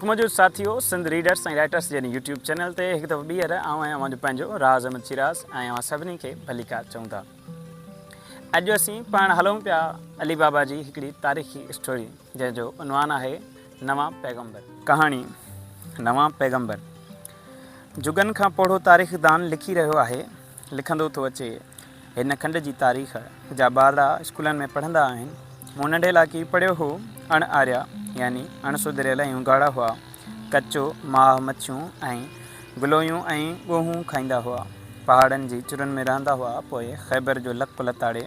موجود ساٿيو Sindh readers ۽ writers جي يوٽيوب چينل تي هڪ دفعو ٻيهر آئون آهيان اوهان جو پنهنجو راز احمد شيراز ۽ اوهان سڀني کي ڀليڪار چئون ٿا. اڄ اسين پاڻ هلون پيا علي بابا جي هڪڙي تاريخي اسٽوري جنهن جو عنوان آهي نوان پيغمبر. ڪهاڻي نوان پيغمبر جڳن کان پوڙهو تاريخدان لکي رهيو آهي، لکندو ٿو اچي. هن کنڊ جي تاريخ، جا ٻارڙا اسڪولن ۾ پڙهندا آهن، مون ننڍي لاڪي پڙهيو هو، اڻ آريا يعني اڻ سڌريل ۽ اگهاڙا هئا. ڪچو ماهه مڇيون ۽ گلويون ۽ ڳوهون کائيندا هئا. پهاڙن جي چرن ۾ رهندا هئا. پوء خيبر جو لڪ لتاڙي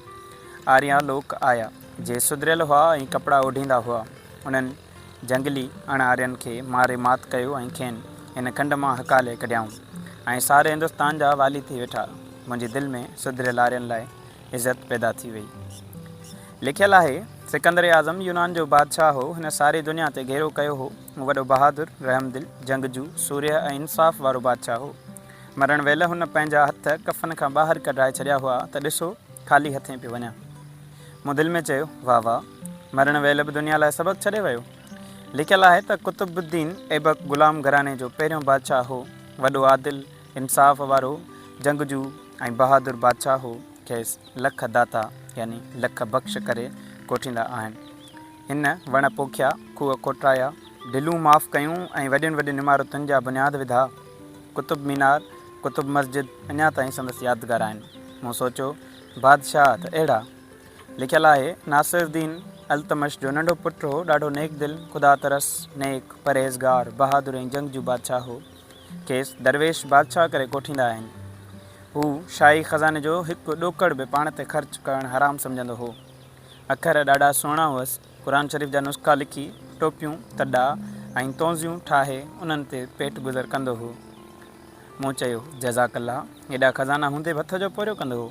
آريا لوڪ آيا، جي سڌريل هئا ۽ ڪپڙا اوڍيندا هئا. انهن جهنگلي اڻ آرين کي ماري مات ڪيو ۽ کين هن کنڊ مان هڪالي ڪڍيائون ۽ ساري هندستان جا والي ٿي ويٺا. منهنجي دل ۾ سڌريل آرين لاء عزت پيدا ٿي وئي. لکيل آهي، سڪندر اعظم يونان جو بادشاهه هو. هن ساري دنيا تي گهيرو ڪيو هو. هو وڏو بهادر، رحمدل، جنگجو، سورهيه ۽ انصاف وارو بادشاهه هو. مرڻ ويل هن پنهنجا هٿ ڪفن کان ٻاهر ڪڍرائي ڇڏيا هئا ته ڏسو خالي هٿين پيو وڃان. مون دل ۾ چيو، واهه واهه! مرڻ ويل به دنيا لاء سبق ڇڏي ويو. لکيل آهي ته قطب الدين ايبڪ غلام گهراڻي جو پهريون بادشاهه هو. وڏو عادل، انصاف وارو، جنگجو ۽ بهادر بادشاهه هو. کيس لک داتا يعني لک بخش ڪري ڪوٺيندا آهن. هن وڻ پوکيا، کوهه کوٽرايا، ڍلون معاف ڪيون ۽ وڏين وڏين عمارتن جا بنياد وڌا. قطب مينار، قطب مسجد اڃا تائين سندس يادگار آهن. مون سوچيو، بادشاهه ته اهڙا. لکيل آهي، ناصر الدين التمش جو ننڍو پٽ هو، ڏاڍو نيڪ دل، خدا ترس، نيڪ، پرهيزگار، بهادر ۽ جنگجو بادشاهه هو. کيس درويش بادشاهه ڪري ڪوٺيندا آهن. هو شاهي خزاني جو هڪ ڏوڪڙ به پاڻ تي خرچ ڪرڻ حرام سمجهندو هو. اکر ڏاڍا سهڻا هئس. قرآن شريف جا نسخا لکي، ٽوپيون، تڏا ۽ تونزيون ٺاهي انهن تي پيٽ گذر ڪندو هو. مون چيو، جزاڪ الله، ايڏا خزانا هوندي به هٿ جو پورهيو ڪندو هو.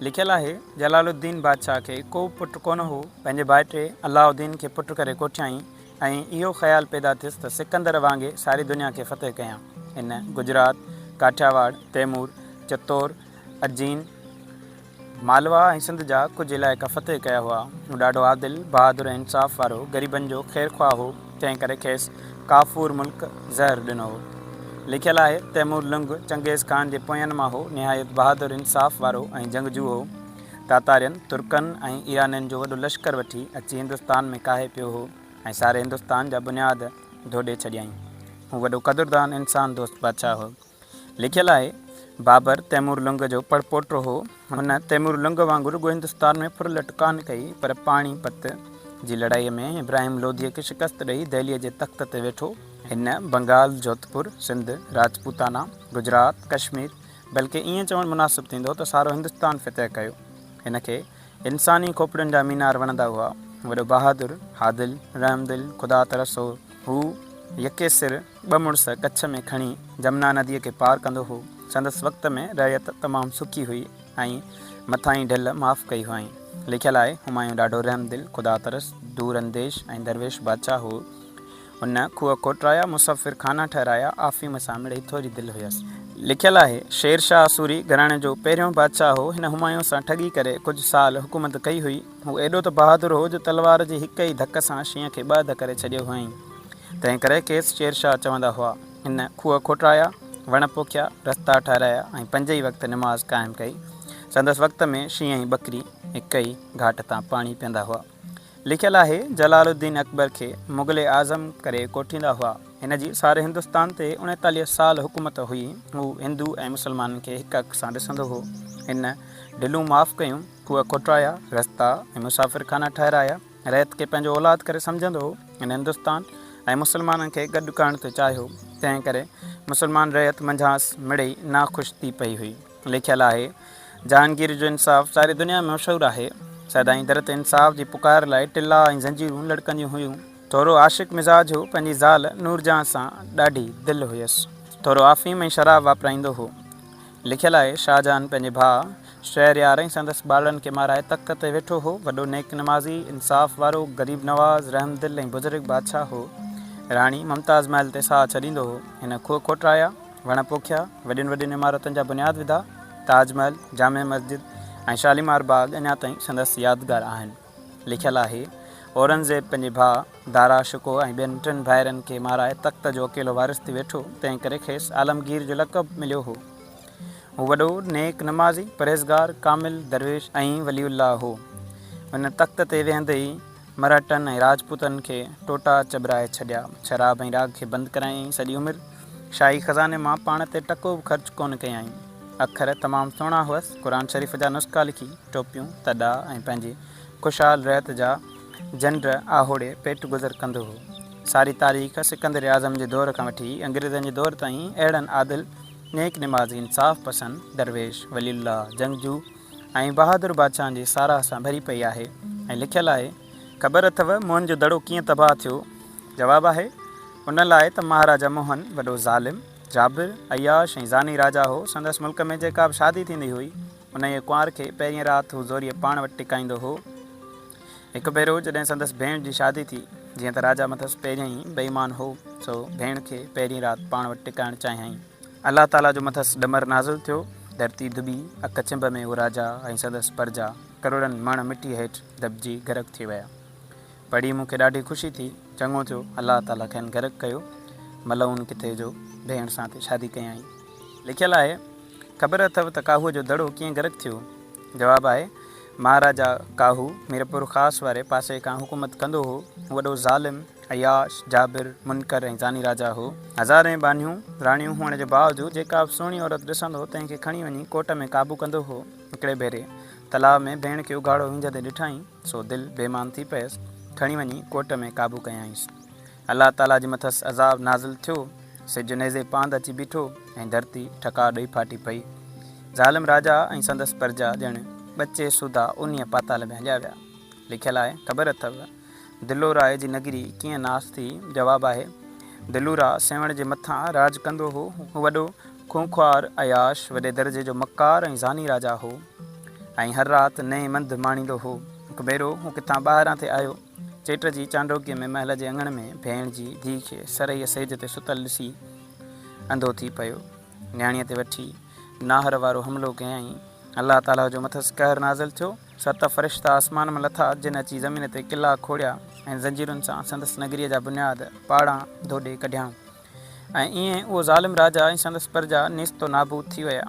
لکيل آهي، جلال الدين بادشاهه کي ڪو به پٽ ڪونه هو، پنهنجي ڀائٽي علاء الدين کي پٽ ڪري ڪوٺيائين ۽ اهو خيال پيدا ٿيس ته سڪندر وانگي ساري دنيا کي فتح ڪيان. هن گجرات، ڪاٺياواڙ، تيمور، چتور، اجين، مالوا ۽ سنڌ جا ڪجهه علائقا فتح ڪيا هئا. هو ڏاڍو عادل، بهادر ۽ انصاف وارو، غريبن جو خيرخواهه هو، تنهن ڪري کيس ڪافور ملڪ زهر ڏنو هو. لکيل آهي، تيمور لنگ چنگيز خان جي پوين مان هو، نهايت بهادر، انصاف وارو ۽ جنگجو هو. تاتارين، ترڪن ۽ ايرانين جو وڏو لشڪر وٺي اچي هندستان ۾ ڪاهي پيو هو ۽ ساري هندستان جا بنياد ڌوڏي ڇڏيائين. هو وڏو قدردان انسان دوست بادشاهه هو. لکيل آهي، بابر تيمور لنگ جو پڙپوٽو هو. هن تيمور لنگ وانگر رڳو هندستان ۾ ڦرلٽ ڪانه ڪئي، پر پاڻي پت جي لڙائيء ۾ ابراهيم لوڌيء کي شڪست ڏئي دهليء جي تخت تي ويٺو. هن بنگال، جوڌپور، سنڌ، راجپوتانا، گجرات، ڪشمير، بلڪه ائين چوڻ مناسب ٿيندو ته سارو هندستان فتح ڪيو. هن کي انساني کوپڙين جا مينار وڻندا هئا. وڏو بهادر، عادل، رحمدل، خدا ترس هو. هو يڪي سر ٻه مڙس ڪڇ ۾ کڻي جمنا نديء کي پار ڪندو هو. سندس وقت ۾ رعيت تمام سکي هئي ۽ مٿانهين ڍل معاف ڪئي هئائين. لکيل آهي، همايون ڏاڍو رحمدل، خدا ترس، دور انديش ۽ درويش بادشاهه هو. هن کوهه کوٽرايا، مصور خانا ٺهرايا، آفيم سان مڙئي ٿوري دل هيس. لکيل آهي، شير شاهه سوري گهراڻي جو پهريون بادشاهه هو. هن همايون سان ٺڳي ڪري ڪجهه سال حڪومت ڪئي هئي. هو ايڏو ته بهادر هو جو تلوار جي هڪ ئي ڌڪ سان شينهن کي ٻه اڌ ڪري ڇڏيو هئائين. تنهن ڪري کيس شير شاهه چوندا هئا. هن کوهه کوٽرايا، وڻ پوکيا، رستا ٺهرايا ۽ پنج ئي وقت نماز قائم ڪئي. سندس وقت ۾ شينهن ۽ ٻڪري هڪ ئي گهاٽ تان پاڻي پيئندا هئا. لکيل آهي، جلال الدين اڪبر کي مغل اعظم ڪري ڪوٺيندا هئا. هن جي ساري هندستان تي 39 سال حڪومت هئي. هو هندو ۽ مسلمانن کي هڪ اک سان ڏسندو هو. هن ڍلون معاف ڪيون، کوهه کوٽرايا، رستا ۽ مسافرخانا ٺهرايا. رعيت کي پنهنجو اولاد ڪري سمجهندو هو. هن هندستان ۽ مسلمانن کي گڏ ڪرڻ ٿي چاهيو، تنهن ڪري مسلمان رعيت منجهانئس مڙئي ناخوش ٿي پئي هئي. لکيل آهي، جهانگير جو انصاف ساري دنيا ۾ مشهور آهي. سدائين در تي انصاف جي پڪار لاء ٽلا ۽ زنجيرون لڙڪنديون هيون. ٿورو عاشق مزاج هو، پنهنجي زال نورجهان سان ڏاڍي دل هيس. ٿورو آفيم ۽ شراب واپرائيندو هو. لکيل آهي، شاهجهان پنهنجي ڀاء شهريار ۽ سندس ٻارڙن کي مارائي تخت تي ويٺو هو. وڏو نيڪ نمازي، انصاف وارو، غريب نواز، رحمدل ۽ بزرگ بادشاهه هو. راڻي ممتاز محل تي ساهه ڇڏيندو هو. هن کوهه کوٽرايا، وڻ پوکيا، وڏين وڏين عمارتن جا بنياد وڌا. تاج محل، جامع مسجد ۽ شاليمار باغ اڃا تائين سندس يادگار آهن. لکيل آهي، اورنگزيب پنهنجي ڀاء دارا شڪوه ۽ ٻين ٽن ڀائرن کي مارائي تخت جو اڪيلو وارث ٿي ويٺو، تنهن ڪري کيس عالمگير جو لقب مليو هو. هو وڏو نيڪ نمازي، پرهيزگار، ڪامل درويش ۽ ولي الله هو. هن تخت تي ويهندي ئي مرهٽن ۽ راجپوتن کي ٽوٽا چٻرائي ڇڏيا. شراب ۽ راڳ کي بند ڪرايائين. سڄي عمر شاهي خزاني مان پاڻ تي ٽڪو به خرچ ڪونه ڪيائين. اکر تمام سهڻا هئس. قرآن شريف جا نسخا لکي ٽوپيون، تڏا ۽ پنهنجي خوشحال رهت جا جنڊ آهوڙي پيٽ گذر ڪندو هو. ساري تاريخ سڪندر اعظم جي دور کان وٺي انگريزن جي دور تائين اهڙن عادل، نيڪ نمازي، انصاف پسند، درويش، ولي الله، جنگجو ۽ بهادر بادشاهن جي ساراهه سان ڀري پئي آهي ۽ لکيل آهي. خبر اٿئو موهن جو دڙو ڪيئن تباهه ٿيو؟ جواب آهي، ان لاء ته مهاراجا موهن وڏو ظالم، جابر، عياش ۽ زاني راجا هو. سندس ملڪ ۾ جيڪا به شادي ٿيندي هئي، انهيء ڪنوار کي پهرينء رات هو زوريء پاڻ وٽ ٽڪائيندو هو. هڪ ڀيرو جڏهن سندس ڀيڻ جي شادي ٿي، جيئن ته راجا مٿس پهريائين ئي بي ايمان هو، سو ڀيڻ کي پهرين رات پاڻ وٽ ٽڪائڻ چاهيائين. الله تعاليٰ جو مٿس ڏمر نازل ٿيو، ڌرتي ڌٻي، اک ڇنڀ ۾ هو راجا ۽ سندس پرجا ڪروڙن مڻ مٽيء هيٺ دٻجي غرق ٿي ويا. پڙهي مون کي ڏاڍي خوشي ٿي، چڱو ٿيو، الله تعاليٰ کين غرق ڪيو، ملعون ڪٿي جو ڀيڻ سان ٿي شادي ڪيائين. لکيل آهي، خبر اٿئو ته ڪاهوء جو دڙو ڪيئن غرق ٿيو؟ جواب آهي، مهاراجا ڪاهو ميرپور خاص واري پاسي کان حڪومت ڪندو هو. هو وڏو ظالم، عياش، جابر، منڪر ۽ زاني راجا هو. هزارين ٻانهيون، راڻيون هئڻ جي باوجود جيڪا به سهڻي عورت ڏسندو هو، تنهن کي کڻي وڃي ڪوٽ ۾ قابو ڪندو هو. هڪڙي ڀيري تلاء ۾ ڀيڻ کي اگهاڙو وينجهندي ڏٺائين، سو دل بيمان ٿي پيس، کڻي وڃي ڪوٽ ۾ قابو ڪيائينس. الله تعاليٰ جي مٿس عذاب نازل ٿيو، سج نيزي پاند اچي بيٺو ۽ ڌرتي ٺڪاء ڏئي ڦاٽي پئي. ظالم راجا ۽ سندس پرجا ڄڻ ٻچي سوڌا انهيء پاتال ۾ هليا ويا. لکيل آهي، خبر اٿئو دلو راء جي نگري ڪيئن ناس ٿي؟ جواب آهي، دلو راء سيوهڻ جي مٿان راڄ ڪندو هو. هو وڏو خونخوار، عياش، وڏي درجي جو مڪار ۽ زاني راجا هو ۽ هر رات نئين منڌ ماڻيندو هو. هڪ ڀيرو هو ڪٿان ٻاهران ٿي آيو. چيٽ جي چانڊوڪيء ۾ محل جي اڱڻ ۾ ڀيڻ جي ڌيء کي سرهيء سيج تي ستل ڏسي انڌو ٿي پيو. نياڻيء تي وٺي ناهر وارو حملو ڪيائين. الله تعاليٰ جو مٿس قهر نازل ٿيو. ست فرشتا آسمان مان لٿا، جن اچي زمين تي قلعا کوڙيا ۽ زنجيرن سان سندس نگريء جا بنياد پاڙان ڌوڏي ڪڍيائون ۽ ائين اهو ظالم راجا ۽ سندس پرجا نيست و نابود ٿي ويا.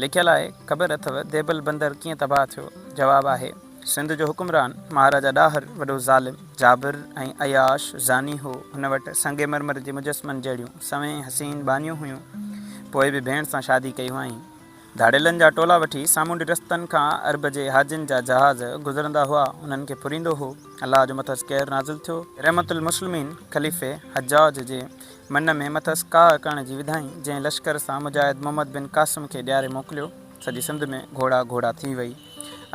لکيل آهي، خبر اٿئو ديبل بندر ڪيئن تباهه ٿيو؟ جواب آهي، سنڌ جو حڪمران مهاراجا ڏاهر وڏو ظالم، جابر ۽ عياش زاني هو. هن وٽ سنگ مرمر جي مجسمن جهڙيون سوين حسين ٻانهيون هيون، پوء به ڀيڻ سان شادي ڪئي هئائين. ڌاڙيلن جا ٽولا وٺي سامونڊي رستن کان عرب جي حاجين جا جهاز گذرندا هئا، انهن کي ڦريندو هو. الله جو مٿس قهر نازل ٿيو. رحمت المسلمين خليفي حجاج جي من ۾ مٿس ڪاهه ڪرڻ جي وڌائين، جنهن لشڪر سان مجاهد محمد بن قاسم کي ڏياري موڪليو. سڄي سنڌ ۾ گهوڙا گهوڙا ٿي وئي.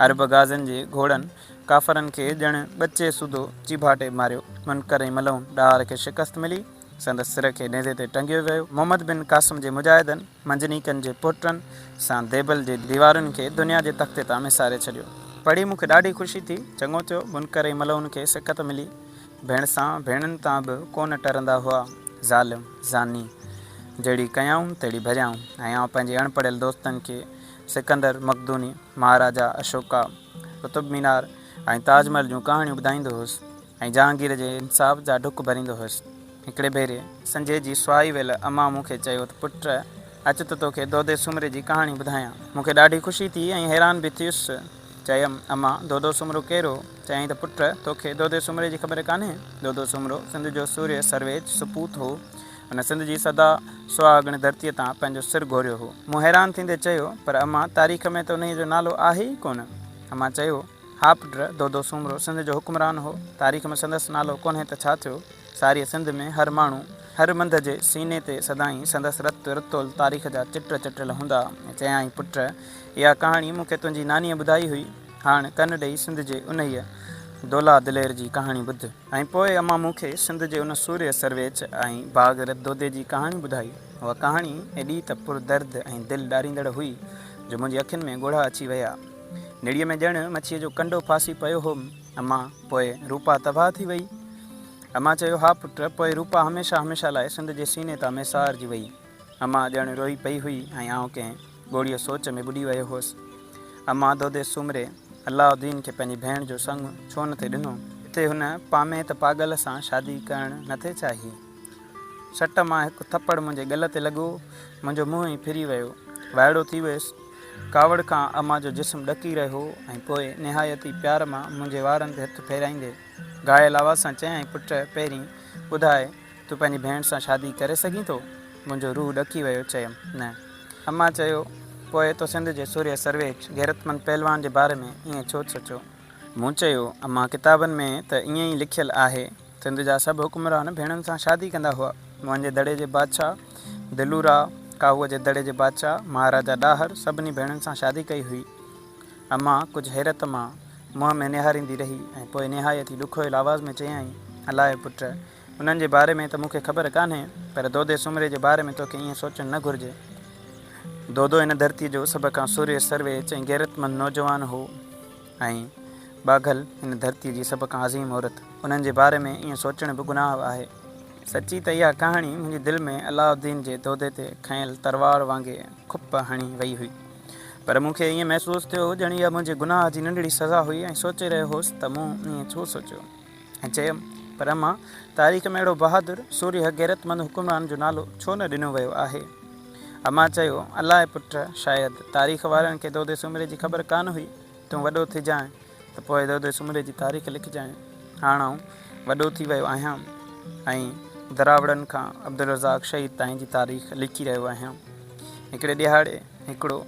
عرب غازين جي گهوڙن ڪافرن کي ڄڻ ٻچي سوڌو چيڀاٽي ماريو. منڪر ۽ ملعون ڏاهر کي شڪست ملي. سندس سر کي نيزي تي ٽنگيو ويو. محمد بن قاسم جي مجاهدن منجنيقن جي پوٽن سان ديبل جي ديوارن کي دنيا جي تختي تان ميساري ڇڏيو. پڙهي مون کي ڏاڍي خوشي ٿي. چڱو ٿيو، منڪر ۽ ملعون کي سکت ملي. ڀيڻسان ڀيڻن تان به ڪونه ٽرندا هئا. ظالم، زاني. جهڙي ڪيائون تهڙي ڀريائون ۽ آئون پنهنجي اڻ پڙهيل دوستن کي سڪندر مقدوني، مهاراجا اشوڪا، قطب مينار ۽ تاج محل جون ڪهاڻيون ٻڌائيندو هوس ۽ جهانگير جي انصاف جا ڍڪ ڀريندو هوس. هڪڙي ڀيري سنجهي جي سهائي ويل امان مون کي چيو ته پٽ اچ ته توکي دودي سومري جي ڪهاڻي ٻڌايان. مون کي ڏاڍي خوشي ٿي ۽ حيران به ٿيس. چيم، امان دودو سومرو ڪير هو؟ چيائين ته پٽ توکي دودي سومري جي خبر ڪانهي؟ دودو سومرو سنڌ جو سورهيه سرويچ سپوت هو. هن سنڌ جي سدا سهاڳڻ ڌرتيء تان پنهنجو سر گهوريو هو. مون حيران ٿيندي چيو، پر امان تاريخ ۾ ته انهيء جو نالو آهي ئي ڪونه. امان چيو، ها پٽ، دودو سومرو سنڌ جو حڪمران هو. تاريخ ۾ سندس نالو ڪونهي ته ڇا ٿيو؟ ساريء سنڌ ۾ هر ماڻهو، هر منڌ جي سيني تي سدائين سندس رت رتول تاريخ جا چٽ چٽيل هوندا. چيائين، پٽ، اها ڪهاڻي مون کي تنهنجي نانيء ٻڌائي هئي. هاڻ ڪن ڏئي سنڌ جي انهيء دولهه دلير جي ڪهاڻي ٻڌ. ۽ پوء امان مون کي سنڌ جي ان سورهيه سرويچ ۽ باغيرت دودي جي ڪهاڻي ٻڌائي. اها ڪهاڻي ايڏي ته پردرد ۽ دل ڏاريندڙ هئي جو منهنجي اکين ۾ ڳوڙها اچي ويا. نڙيء ۾ ڄڻ مڇيء جو ڪنڊو ڦاسي پيو هوم. امان، پوء روپا تباهه ٿي وئي؟ امان چيو، ها پٽ، پوء روپا هميشه هميشه لاء سنڌ جي سيني تان ميسارجي وئي. امان ڄڻ روئي پئي هئي ۽ آئون ڪنهن ڳوڙهيء سوچ ۾ ٻڏي ويو هوس. امان دودي سومري الله الدين کي پنهنجي ڀيڻ جو سڱ ڇو نه ٿي ڏنو؟ جتي هن پامي ته پاڳل سان شادي ڪرڻ نه ٿي چاهي. سٽ مان هڪ ٿپڙ منهنجي ڳل تي لڳو، منهنجو منهن ئي ڦري ويو. وائڙو ٿي ويس. ڪاوڙ کان امان جو جسم ڏڪي رهيو هو ۽ پوء نهايت ئي پيار مان منهنجي وارن تي هٿ ڦيرائيندي گهايل آواز سان چيائين، پٽ پهرين ٻڌاء تون پنهنجي ڀيڻ سان شادي ڪري سگهين ٿو؟ منهنجو روح ڏڪي ويو، چيم، نه. امان چيو، پوء تو سنڌ جي سورهيه سرويچ غيرتمند پهلوان جي باري ۾ ائين ڇو سوچيو؟ مون چيو، امان ڪتابن ۾ ته ائين ئي لکيل آهي. سنڌ جا سڀ حڪمران ڀيڻن سان شادي ڪندا هئا. موهن جي دڙي جي بادشاهه دلوراء، ڪاهوء جي دڙي جي بادشاهه مهاراجا ڏاهر سڀني ڀيڻن سان شادي ڪئي هئي. امان ڪجهه حيرت مان منهن ۾ نهاريندي رهي ۽ پوء نهايت ئي ڏکويل آواز ۾ چيائين، الاء پٽ، انهن جي باري ۾ ته مون کي خبر ڪانهي، پر دودي سومري جي باري ۾ توکي ائين سوچڻ نه گهرجي. دودو هن ڌرتيء جو سڀ کان سورهيه سرويچ ۽ غيرتمند نوجوان هو ۽ ٻاگهل هن ڌرتيء جي سڀ کان عظيم عورت. انهن جي باري ۾ ائين سوچڻ به گناهه آهي. سچي ته اها ڪهاڻي منهنجي دل ۾ علاؤالدين جي دودي تي کنيل تروار وانگي کپ هڻي وئي هئي. پر مون کي ائين محسوس ٿيو ڄڻ اها منهنجي گناهه جي ننڍڙي سزا هئي ۽ سوچي رهيو هوس ته مون ائين ڇو سوچيو. ۽ چيم، پر امان، تاريخ ۾ اهڙو بهادر، سورهيه، غيرتمند حڪمران جو نالو ڇو نه ڏنو ويو آهي؟ امان چيو، الاء پٽ، شايد تاريخ وارن کي دودي سومري جي خبر ڪانه هئي. تون وڏو ٿجانء ته پوء دودي سومري جي تاريخ لکجانء. هاڻ آئون وڏو ٿي ويو آهيان ۽ دراوڙن کان عبدالرزاق شهيد تائين جي تاريخ لکي رهيو آهيان. هڪڙي ڏهاڙي هڪڙو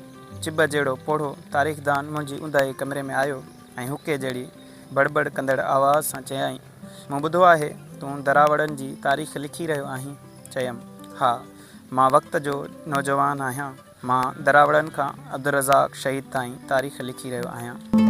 چٻ جهڙو پوڙهو تاريخدان منهنجي اونداهي ڪمري ۾ آيو ۽ حقي جهڙي بڙبڙ ڪندڙ آواز سان چيائين، مون ٻڌو آهي تون دراوڙن جي تاريخ لکي رهيو آهين. چيم، ها، مان وقت جو نوجوان آهيان. مان دراوڙن کان عبدالرزاق شهيد تائين تاريخ لکي رهيو آهيان.